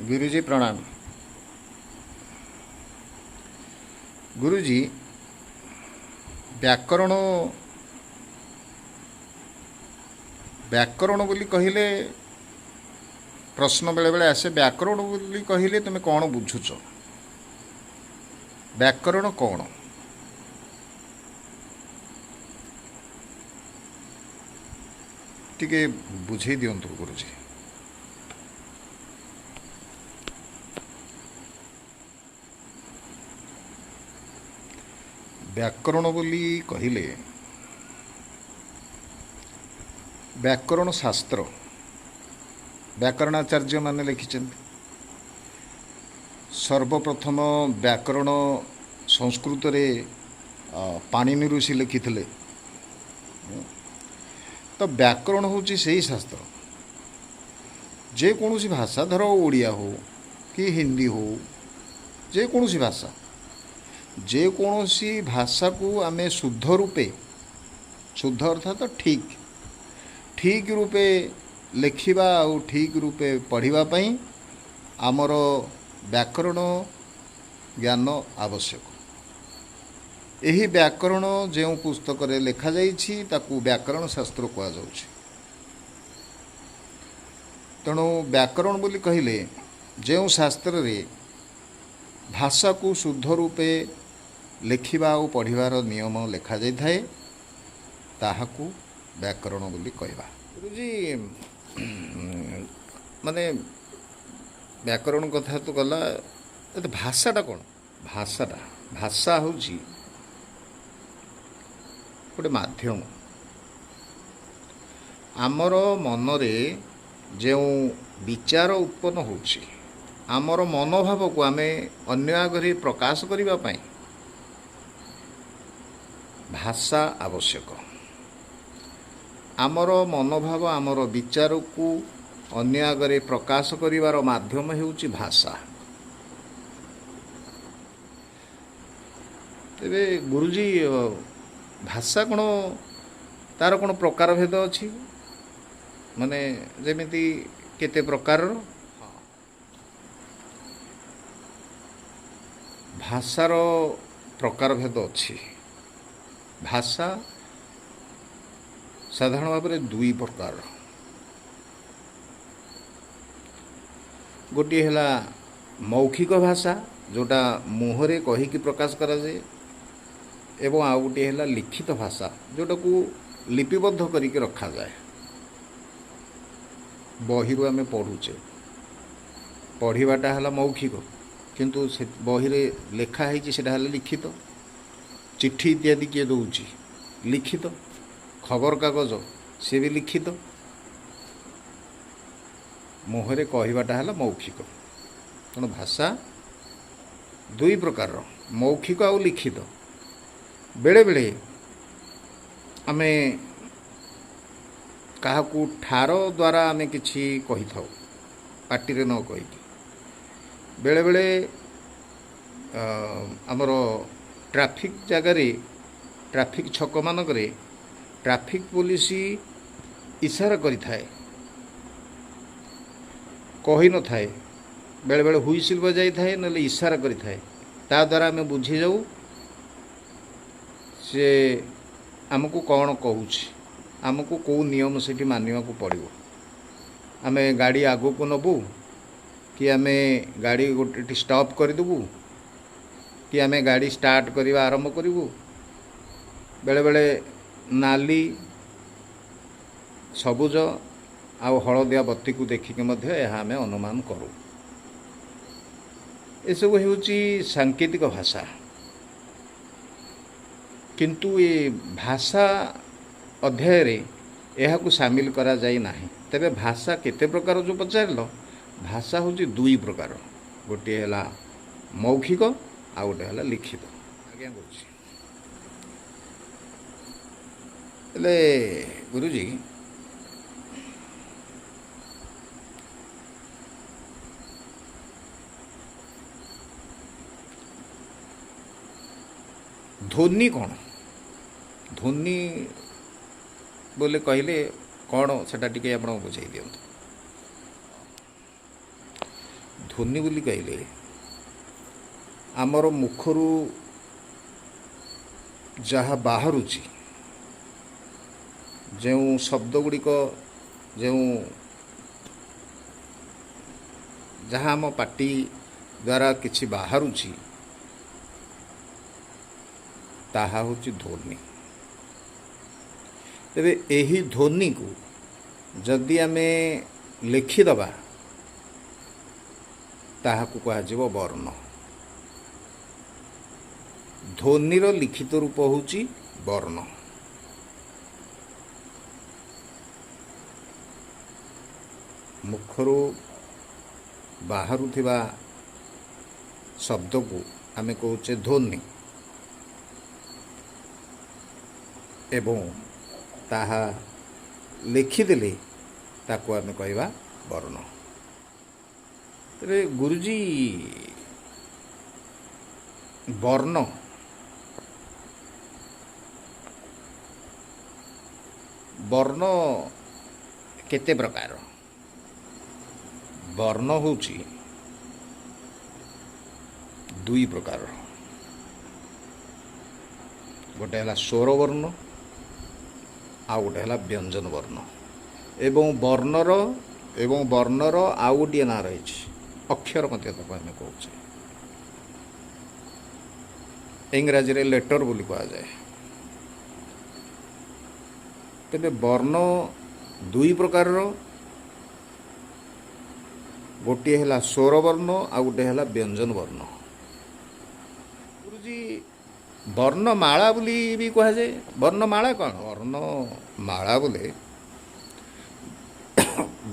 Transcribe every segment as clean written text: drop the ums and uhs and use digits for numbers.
ଗୁରୁଜୀ ପ୍ରଣାମ। ଗୁରୁଜୀ, ବ୍ୟାକରଣ ବ୍ୟାକରଣ ବୋଲି କହିଲେ ପ୍ରଶ୍ନ ବେଳେବେଳେ ଆସେ, ବ୍ୟାକରଣ ବୋଲି କହିଲେ ତୁମେ କ'ଣ ବୁଝୁଛ? ବ୍ୟାକରଣ କ'ଣ? ଟିକେ ବୁଝେଇ ଦିଅନ୍ତୁ ଗୁରୁଜୀ। ବ୍ୟାକରଣ ବୋଲି କହିଲେ ବ୍ୟାକରଣ ଶାସ୍ତ୍ର ବ୍ୟାକରଣାଚାର୍ଯ୍ୟମାନେ ଲେଖିଛନ୍ତି। ସର୍ବପ୍ରଥମ ବ୍ୟାକରଣ ସଂସ୍କୃତରେ ପାଣିନି ଋଷି ଲେଖିଥିଲେ। ତ ବ୍ୟାକରଣ ହେଉଛି ସେଇ ଶାସ୍ତ୍ର, ଯେକୌଣସି ଭାଷା, ଧର ଓଡ଼ିଆ ହଉ କି ହିନ୍ଦୀ ହଉ, ଯେକୌଣସି ଭାଷା, ଯେକୌଣସି ଭାଷାକୁ ଆମେ ଶୁଦ୍ଧ ରୂପେ, ଶୁଦ୍ଧ ଅର୍ଥାତ ଠିକ୍ ଠିକ୍ ରୂପେ ଲେଖିବା ଆଉ ଠିକ୍ ରୂପେ ପଢ଼ିବା ପାଇଁ ଆମର ବ୍ୟାକରଣ ଜ୍ଞାନ ଆବଶ୍ୟକ। ଏହି ବ୍ୟାକରଣ ଯେଉଁ ପୁସ୍ତକରେ ଲେଖାଯାଇଛି ତାକୁ ବ୍ୟାକରଣ ଶାସ୍ତ୍ର କୁହାଯାଉଛି। ତେଣୁ ବ୍ୟାକରଣ ବୋଲି କହିଲେ ଯେଉଁ ଶାସ୍ତ୍ରରେ ଭାଷାକୁ ଶୁଦ୍ଧ ରୂପେ ଲେଖିବା ଆଉ ପଢ଼ିବାର ନିୟମ ଲେଖାଯାଇଥାଏ ତାହାକୁ ବ୍ୟାକରଣ ବୋଲି କହିବା। ଗୁରୁଜୀ, ମାନେ ବ୍ୟାକରଣ କଥା ତ ଗଲା, ଭାଷାଟା କ'ଣ? ଭାଷାଟା, ଭାଷା ହେଉଛି ଗୋଟେ ମାଧ୍ୟମ। ଆମର ମନରେ ଯେଉଁ ବିଚାର ଉତ୍ପନ୍ନ ହେଉଛି, ଆମର ମନୋଭାବକୁ ଆମେ ଅନ୍ୟ ଆଗରେ ପ୍ରକାଶ କରିବା ପାଇଁ ଭାଷା ଆବଶ୍ୟକ। ଆମର ମନୋଭାବ, ଆମର ବିଚାରକୁ ଅନ୍ୟ ଆଗରେ ପ୍ରକାଶ କରିବାର ମାଧ୍ୟମ ହେଉଛି ଭାଷା। ତେବେ ଗୁରୁଜୀ, ଭାଷା କ'ଣ, ତାର କ'ଣ ପ୍ରକାରଭେଦ ଅଛି? ମାନେ ଯେମିତି କେତେ ପ୍ରକାରର? ଭାଷାର ପ୍ରକାରଭେଦ ଅଛି। ଭାଷା ସାଧାରଣ ଭାବରେ ଦୁଇ ପ୍ରକାରର। ଗୋଟିଏ ହେଲା ମୌଖିକ ଭାଷା, ଯେଉଁଟା ମୁହଁରେ କହିକି ପ୍ରକାଶ କରାଯାଏ, ଏବଂ ଆଉ ଗୋଟିଏ ହେଲା ଲିଖିତ ଭାଷା, ଯେଉଁଟାକୁ ଲିପିବଦ୍ଧ କରିକି ରଖାଯାଏ। ବହିରୁ ଆମେ ପଢ଼ୁଛେ, ପଢ଼ିବାଟା ହେଲା ମୌଖିକ, କିନ୍ତୁ ସେ ବହିରେ ଲେଖା ହେଇଛି ସେଇଟା ହେଲା ଲିଖିତ। ଚିଠି ଇତ୍ୟାଦି କିଏ ଦେଉଛି, ଲିଖିତ। ଖବରକାଗଜ ସେ ବି ଲିଖିତ। ମୁହଁରେ କହିବାଟା ହେଲା ମୌଖିକ। ତେଣୁ ଭାଷା ଦୁଇ ପ୍ରକାରର, ମୌଖିକ ଆଉ ଲିଖିତ। ବେଳେବେଳେ ଆମେ କାହାକୁ ଠାର ଦ୍ୱାରା ଆମେ କିଛି କହିଥାଉ, ପାଟିରେ ନ କହିକି। ବେଳେବେଳେ ଆମର ଟ୍ରାଫିକ୍ ଜାଗାରେ, ଟ୍ରାଫିକ୍ ଛକମାନଙ୍କରେ ଟ୍ରାଫିକ୍ ପୋଲିସ ଇସାରା କରିଥାଏ, କହିନଥାଏ। ବେଳେବେଳେ ହୁଇସିଲ୍ ବଜାଇଥାଏ, ନହେଲେ ଇସାରା କରିଥାଏ। ତା ଦ୍ୱାରା ଆମେ ବୁଝିଯାଉ ସେ ଆମକୁ କ'ଣ କହୁଛି, ଆମକୁ କେଉଁ ନିୟମ ସେଠି ମାନିବାକୁ ପଡ଼ିବ। ଆମେ ଗାଡ଼ି ଆଗକୁ ନେବୁ କି ଆମେ ଗାଡ଼ି ଗୋଟେ ଷ୍ଟପ୍ କରିଦେବୁ କି ଆମେ ଗାଡ଼ି ଷ୍ଟାର୍ଟ କରିବା ଆରମ୍ଭ କରିବୁ। ବେଳେବେଳେ ନାଲି, ସବୁଜ ଆଉ ହଳଦିଆ ବତୀକୁ ଦେଖିକି ମଧ୍ୟ ଏହା ଆମେ ଅନୁମାନ କରୁ। ଏସବୁ ହେଉଛି ସାଙ୍କେତିକ ଭାଷା। କିନ୍ତୁ ଏ ଭାଷା ଅଧ୍ୟାୟରେ ଏହାକୁ ସାମିଲ କରାଯାଇ ନାହିଁ। ତେବେ ଭାଷା କେତେ ପ୍ରକାର ଯେଉଁ ପଚାରିଲ, ଭାଷା ହେଉଛି ଦୁଇ ପ୍ରକାର। ଗୋଟିଏ ହେଲା ମୌଖିକ ଆଉ ଗୋଟେ ହେଲା ଲିଖିତ। ଆଜ୍ଞା କରୁଛି। ହେଲେ ଗୁରୁଜୀ, ଧ୍ୱନି କ'ଣ? ଧ୍ୱନି ବୋଲି କହିଲେ କ'ଣ ସେଟା ଟିକେ ଆପଣ ବୁଝେଇ ଦିଅନ୍ତୁ। ଧ୍ୱନି ବୋଲି କହିଲେ ଆମର ମୁଖରୁ ଯାହା ବାହାରୁଛି, ଯେଉଁ ଶବ୍ଦ ଗୁଡ଼ିକ, ଯେଉଁ ଯାହା ଆମ ପାଟି ଦ୍ୱାରା କିଛି ବାହାରୁଛି, ତାହା ହେଉଛି ଧ୍ୱନି। ତେବେ ଏହି ଧ୍ୱନିକୁ ଯଦି ଆମେ ଲେଖିଦେବା, ତାହାକୁ କୁହାଯିବ ବର୍ଣ୍ଣ। ଧ୍ୱନିର ଲିଖିତ ରୂପ ହେଉଛି ବର୍ଣ୍ଣ। ମୁଖରୁ ବାହାରୁଥିବା ଶବ୍ଦକୁ ଆମେ କହୁଛେ ଧ୍ୱନି ଏବଂ ତାହା ଲେଖିଦେଲେ ତାକୁ ଆମେ କହିବା ବର୍ଣ୍ଣ। ତେବେ ଗୁରୁଜୀ, ବର୍ଣ୍ଣ ବର୍ଣ୍ଣ କେତେ ପ୍ରକାର? ବର୍ଣ୍ଣ ହେଉଛି ଦୁଇ ପ୍ରକାର। ଗୋଟେ ହେଲା ସ୍ୱରବର୍ଣ୍ଣ, ଆଉ ଗୋଟେ ହେଲା ବ୍ୟଞ୍ଜନ ବର୍ଣ୍ଣ। ଏବଂ ବର୍ଣ୍ଣର ଆଉ ଗୋଟିଏ ନାଁ ରହିଛି, ଅକ୍ଷର ମଧ୍ୟ ତାକୁ ଆମେ କହୁଛେ। ଇଂରାଜୀରେ ଲେଟର ବୋଲି କୁହାଯାଏ। ତେବେ ବର୍ଣ୍ଣ ଦୁଇ ପ୍ରକାରର, ଗୋଟିଏ ହେଲା ସ୍ୱରବର୍ଣ୍ଣ, ଆଉ ଗୋଟିଏ ହେଲା ବ୍ୟଞ୍ଜନ ବର୍ଣ୍ଣ। ଗୁରୁଜୀ, ବର୍ଣ୍ଣମାଳା ବୋଲି ବି କୁହାଯାଏ, ବର୍ଣ୍ଣମାଳା କ'ଣ? ବର୍ଣ୍ଣମାଳା ବୋଲେ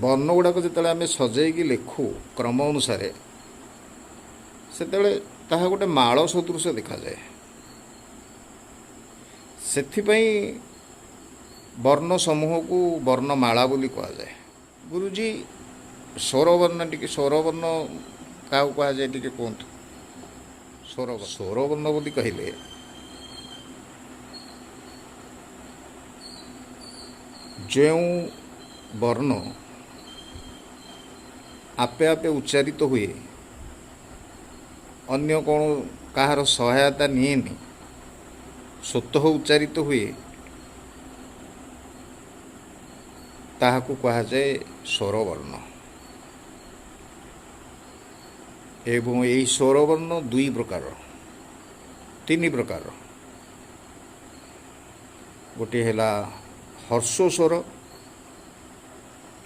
ବର୍ଣ୍ଣ ଗୁଡ଼ାକ ଯେତେବେଳେ ଆମେ ସଜେଇକି ଲେଖୁ କ୍ରମ ଅନୁସାରେ, ସେତେବେଳେ ତାହା ଗୋଟେ ମାଳ ସଦୃଶ ଦେଖାଯାଏ। ସେଥିପାଇଁ ବର୍ଣ୍ଣ ସମୂହକୁ ବର୍ଣ୍ଣମାଳା ବୋଲି କୁହାଯାଏ। ଗୁରୁଜୀ, ସ୍ୱରବର୍ଣ୍ଣ ଟିକେ, ସ୍ୱରବର୍ଣ୍ଣ କାହାକୁ କୁହାଯାଏ ଟିକେ କୁହନ୍ତୁ। ସ୍ୱରବର୍ଣ୍ଣ ବୋଲି କହିଲେ ଯେଉଁ ବର୍ଣ୍ଣ ଆପେ ଆପେ ଉଚ୍ଚାରିତ ହୁଏ, ଅନ୍ୟ କ'ଣ କାହାର ସହାୟତା ନିଏନି, ସ୍ୱତଃ ଉଚ୍ଚାରିତ ହୁଏ, ତାହାକୁ କୁହାଯାଏ ସ୍ୱରବର୍ଣ୍ଣ। ଏବଂ ଏହି ସ୍ୱରବର୍ଣ୍ଣ ଦୁଇ ପ୍ରକାର, ତିନି ପ୍ରକାର। ଗୋଟିଏ ହେଲା ହ୍ରସ୍ୱ ସ୍ୱର,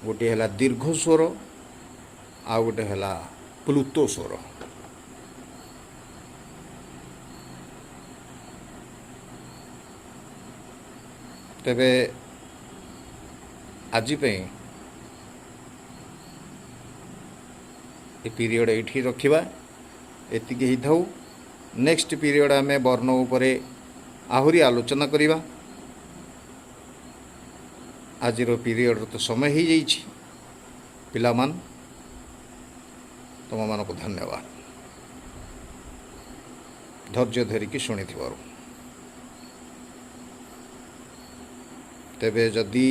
ଗୋଟିଏ ହେଲା ଦୀର୍ଘ ସ୍ୱର, ଆଉ ଗୋଟେ ହେଲା ପ୍ଲୁତ ସ୍ୱର। ତେବେ ଆଜି ପାଇଁ ଏ ପିରିୟଡ଼ ଏଇଠି ରଖିବା, ଏତିକି ହେଇଥାଉ। ନେକ୍ସଟ ପିରିୟଡ଼ ଆମେ ବର୍ଣ୍ଣ ଉପରେ ଆହୁରି ଆଲୋଚନା କରିବା। ଆଜିର ପିରିୟଡ଼ର ତ ସମୟ ହେଇଯାଇଛି। ପିଲାମାନେ, ତୁମମାନଙ୍କୁ ଧନ୍ୟବାଦ ଧୈର୍ଯ୍ୟ ଧରିକି ଶୁଣିଥିବାରୁ। ତେବେ ଯଦି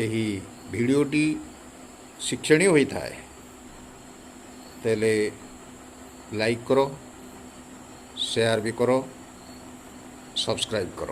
ଏହି ଭିଡ଼ିଓଟି ଶିକ୍ଷଣୀୟ ହୋଇଥାଏ, ତାହେଲେ ଲାଇକ୍ କର, ସେୟାର ବି କର, ସବସ୍କ୍ରାଇବ୍ କର।